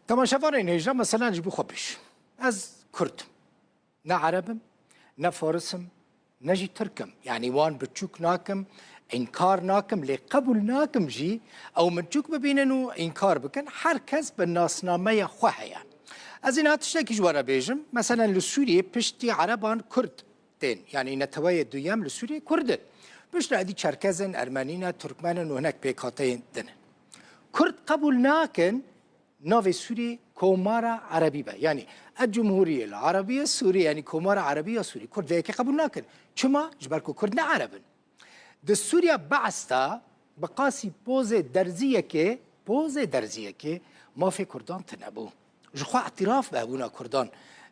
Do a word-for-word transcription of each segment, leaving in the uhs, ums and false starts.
Temaşevanên hêja, meselen ji bo xwe bêjim. Ez Kurd im. Ne Ereb im, ne Faris im, ne jî Tirk im. Yanî wan biçûk nakim, înkar nakim, lê qebûl nakim jî ew min çûk bibînin û înkar bikin. Her kes bi nasnameya xwe heye. Ez ê niha tiştekî ji we re bêjim. Meselen li Sûriyê piştî Ereban Kurd tên. Yanî neteweyê duyem li Sûriyê Kurd in. Piştre êdî Çerkez in, Ermenî ne, Turkmen in û hinek pêkhateyên din in. Kurd qebûl nakin navê Sûriyê Komara Erebî be. Yanî Ecumhuriyê Erebiye Sûrî, yanî Komara Erebî ya Sûrî. Kurd vê yekê qebûl nakin. Çima? Ji ber ku Kurd ne Ereb in. Di Sûriya Be's de bi qasî pozê derziyekê, pozê derziyekê mafê Kurdan tune bû. Ji xwe îtiraf bi hebûna Kurdan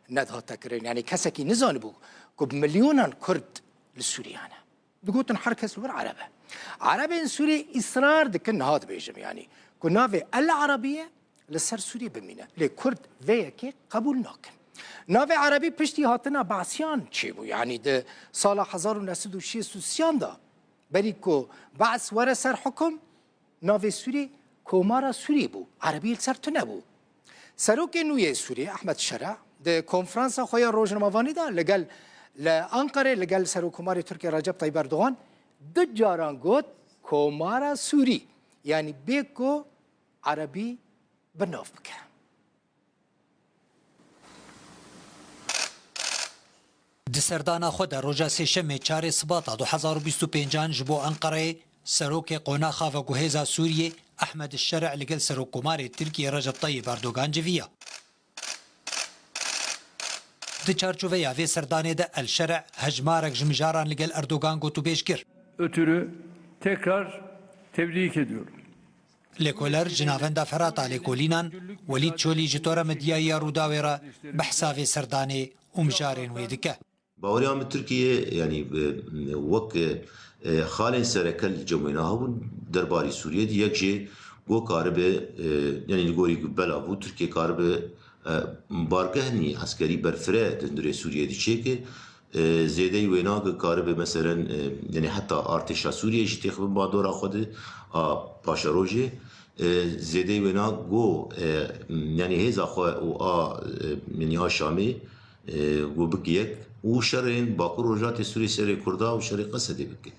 nedihate kirin. Yanî kesekî nizanibû ku bi milyonan Kurd li Sûriya ne. Digotin her kes li wir Ereb e. Erebên Sûrî îsrar dikin, niha dibêjim, yanî ku navê El Erebiye li ser Sûrî bimîne. Lê Kurd vê yekê qebûl nakin. Navê Erebî piştî hatina Be'siyan çêbû. Yanî di sala hezar û neh sed û şêst û sêyan de, berî ku Be's were ser hukum, navê Sûrî Komara Sûrî bû. Erebî li ser tune bû. Serokê nû yê Sûriyê Ehmed Şere di konferansa xwe ya rojnamevanî de li gel, li Anqerê li gel Serokkomarê Tirkiyê Recep Tayyip Erdogan du caran got Komara Sûrî, yanî bê ku Erebî bi nav bike. Di serdana xwe de roja Sêşemê çarê Sibata du hezar û bîst û pêncan ji bo Enqereyê, serokê qonaxa veguhêza Sûriyê Ehmed Şerî li gel Serokkomarê Tirkiyê Recep Tayyip Erdogan civiya. Di çarçoveya vê serdanê de El Şerî hejmarek ji mijaran li gel Erdogan gotûbêj kir. Ötürü tekrar tebrik ediyorum. Lêkoler ji Navenda Ferata Lêkolînan, Welîd Çolî ji Tora Medyayê ya Rûdawê re behsa vê serdanê û mijarên wê dike. Baweriya min Tirkiye, yanî, e, wek, e, xalên sereke li cem wê ne hebûn derbarî Sûriyê de, yek jê got karibe, e, yanî li gorî bela bû, Tirkiye karibe, e, bargehnî eskerî berfireh di hundirê Sûriyê de çêke, e, zêdeyî wêna ku karibe meselen, e, yanî heta artêşa Sûriyê jî têxibin bandora xwe de a paşerojê, e, zêdeyî wêna ku, e, yanî hêza xwe û a, e, yanî a Şamê, e, ku bike yek û şerên Bakur Rojhilatê Sûriyê serê Kurda û şerê Qesedê bike.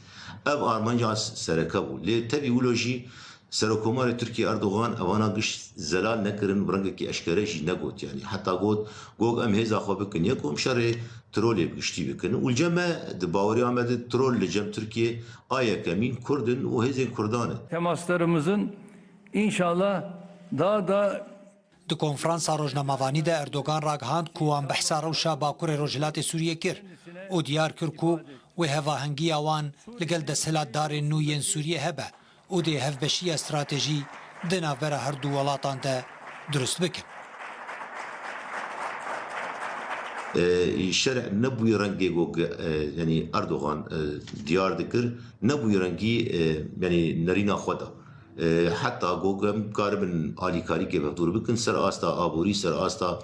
Ev armanca sereke bû. Lê tevî wilo jî Serokkomarê Tirkiyê Erdogan evana giş zelal nekirin, bi rengekî eşkere jî negot. Yanî heta got, got, em hêza xwe bikin yek û em şerê trolê bi giştî bikin. Û li cem me, di baweriya me de trol li cem Tirkiyê a yekemîn Kurd in û hêzên Kurdan in. Temaslarımızın inşallah daha da Di konferansa rojnamevanî de Erdogan ragihand ku wan behsa rewşa Bakurê Rojhilatê Sûriyê kir û diyar kir ku wê hevahengiya wan li gel desthilatdarên nû yên Sûriyê hebe û dê hevbeşiya stratejî di navbera her du welatan de dirust bikin. E, şer nebûye rengê ku, e, yanî Erdogan, e, diyar dikir, nebûye rengî, e, yanî nerîna xwe da. E, heta ku em karibin alîkarî kêfevdor bikin ser asta aborî, ser asta,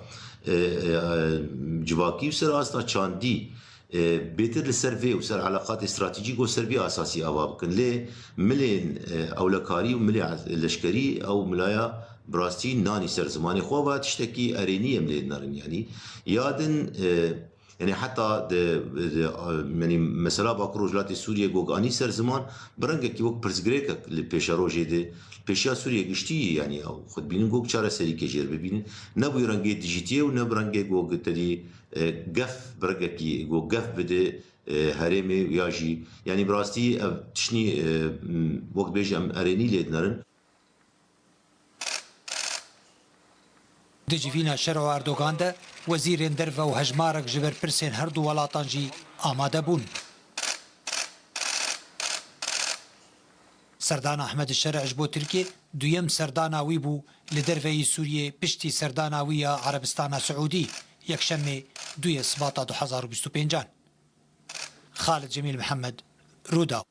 e, e, e, civakî û ser asta çandî. E, bêtir li ser vê û ser eleqatê stratejîk û ser vê asasî ava bikin. Lê milên, e, ewlekarî û milê leşkerî ew milaya bi rastî nanî ser zimanê xwe ve tiştekî erênî em lê dinerin yanî. Ya din, e, yanî heta di, di, yanî mesela Bakur Rojhilatê Sûriyê gog anî ser ziman bi rengekî wek pirsgirêkek li pêşerojê de, pêşiya Sûriyê giştî yanî ew xwe dibînin gog çareserîkê jêr bibînin. Ne bi rengê dijîtiyê û ne bi rengê gog tedî, e, gef, bi rengekî gog gef bide, e, herêmê ya jî. Yanî bi rastî ev tiştî, e, m, wek dibêjim em erênî lê dinerin. Di civîna Şer û Erdogan de wezîrên derve û hejmarek ji berpirsên her du welatan jî amade bûn. Serdana Ehmed Şer ji bo Tirkiyê duyem serdana wî bû li derveyî Sûriyê piştî serdana wî ya Erebistana Siûdî, yekşemê duyê Sibata du hezar û bîst û pêncan. Xalid Cemîl Mihemed, Rûdaw.